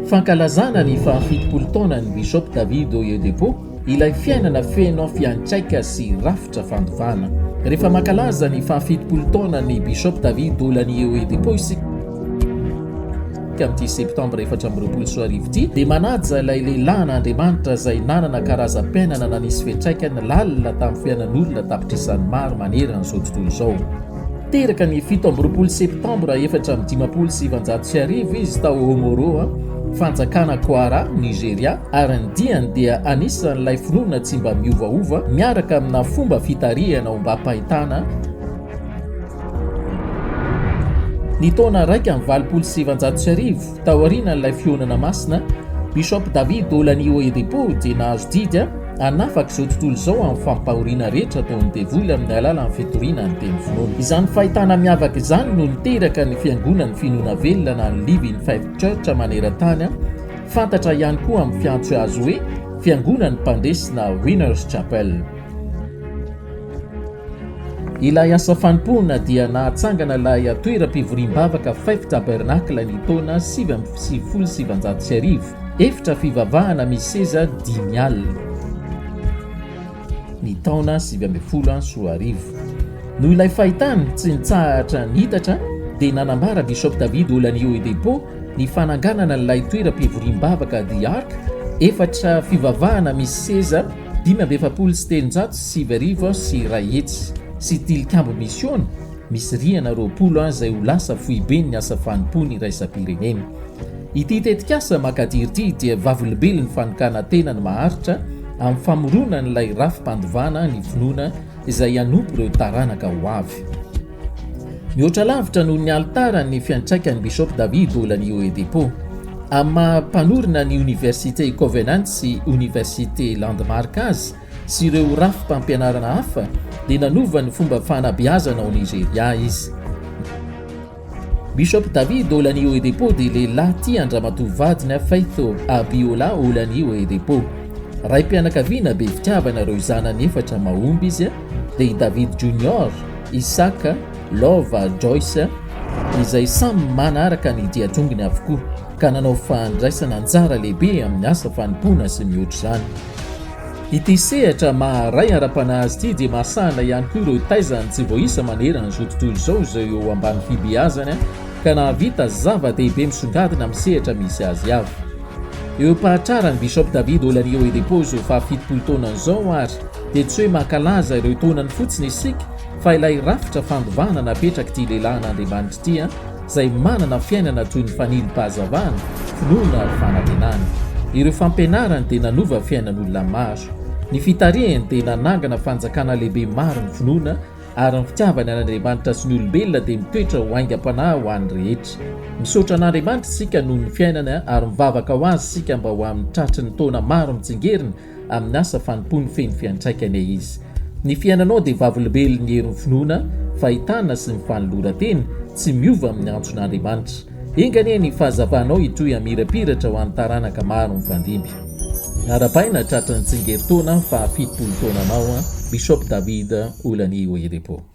Fankalazana ny fahafitopolo taonan'ny Bishop David Oyedepo, ilay fiainana feno fiantraika sy rafitra fandovana. Rehefa mankalaza ny fahafitopolo taonan'ny Bishop David Olaniyi Oyedepo isika amin'ity septambra 2024 ity dia manaja ilay lehilahin'Andriamanitra izay nanana karazam-piainana nanisy fiantraikany lalina tamin'ny fiainan'olona tapitrisany maro manerana izao tontolo izao. Teraka ny 27 septambra 1954 izy tao Omoroa, Fanjakana Kwara, Nigeria, ary ny diany dia anisan'ilay finoana tsy mba miovaova miaraka amina fomba fitarihana ombam-pahitana. Ny taona 1981, Taorian'ilay fihaonana masina, Bishop David Olani Oyedepo dia nahazo didy hanafaka izao tontolo izao amin'ny fampahoriana rehetra ataon'ny devoly amin'ny alalan'ny fitoriana ny teny finoana. Izany fahitana miavaka izany no niteraka ny Fiangonan'ny Finoana Velona na ny Living Faith Church maneran-tany, fantatra ihany koa amin'ny fiantso azy hoe Fiangonan'ny Mpandresy na Winners Chapel. Ilay asa fanompoana dia nahatsangana ilay toeram-pivoriam-bavaka Faith Tabernacle ny taona 1999, efitra fivavahana misy seza 50, ny taona 2019. Noho ilay fahitany tsy nitsahatra nitatra dia nanambara Bishop David Olaniyi Oyedepo ny fananganana ilay toeram-pivoriam-bavaka The Ark, efatra fivavahana misy seza 345 sy tilikambo misiona misy rihana 20 izay ho lasa foiben'ny asa fanompoana iraisam-pirenena. Ity tetikasa makadiry ity dia vavolombelon'ny fanokanan-tenany maharitra amin'ny famoronana ilay rafi-pandovana ny finoana izay hanompo ireo taranaka ho avy. Mihoatra lavitra noho ny alitara ny fiantraikan'ny Bishop David Olaniyi Oyedepo. Amin'ny maha mpanorina ny Oniversite Covenant sy Oniversite Landmark azy sy ireo rafi-pampianarana hafa dia nanova ny fomba fanabeazana ao Nigeria izy. Bishop David Olaniyi Oyedepo dia lehilahy tia an-dramatoa vadiny Faith Abiola Olaniyi Oyedepo. Raim-pianakaviana be fitiavana ireo zanany efatra mahomby izy dia i David Junior, Isaac, Love ary Joyce izay samy manaraka ny dian-tongony avokoa ka nanao fandraisana anjara lehibe amin'ny asa fanompoana sy mihoatra izany. Ity sehatra maha ray ara-panahy azy ity dia mahasahana ihany koa ireo taizany tsy voaisa manerana izao tontolo izao izay eo ambany fibeazany ka nahavita zava-dehibe misongadina amin'ny sehatra misy azy avy. Eo am-pahatraran'i Bishop David Olaniyi Oyedepo izao faha-70 taonany izao ary dia tsy hoe mankalaza ireo taonany fotsiny isika fa ilay rafitra fandovana napetrak'ity lehilahin'Andriamanitra ity izay manana fiainana toy ny fanilom-pahazavana, finoana ary fanantenana. Ireo fampianarany dia nanova fiainan'olona maro. Ny fitarihany dia nanangana fanjakana lehibe maro ny finoana ary ny fitiavany an'Andriamanitra sy ny olombelona dia mitoetra ho aingam-panahy ho an'ny rehetra. Misaotra an'Andriamanitra isika noho ny fiainany ary mivavaka ho azy isika mba ho amin'ny tratry ny taona maro mitsingerina amin'ny asa fanompoany feno fiantraikany izy. Ny fiainanao dia vavolombelon'ny herin'ny finoana, fahitana sy ny fanoloran-tena, tsy miova amin'ny antson'Andriamanitra. Enga anie ny fahazavanao hitohy hamirapiratra ho an'ny taranaka maro mifandimby. Arahabaina tratran'ny tsingerin-taona faha 70 taonanao, Bishop David Olaniyi Oyedepo.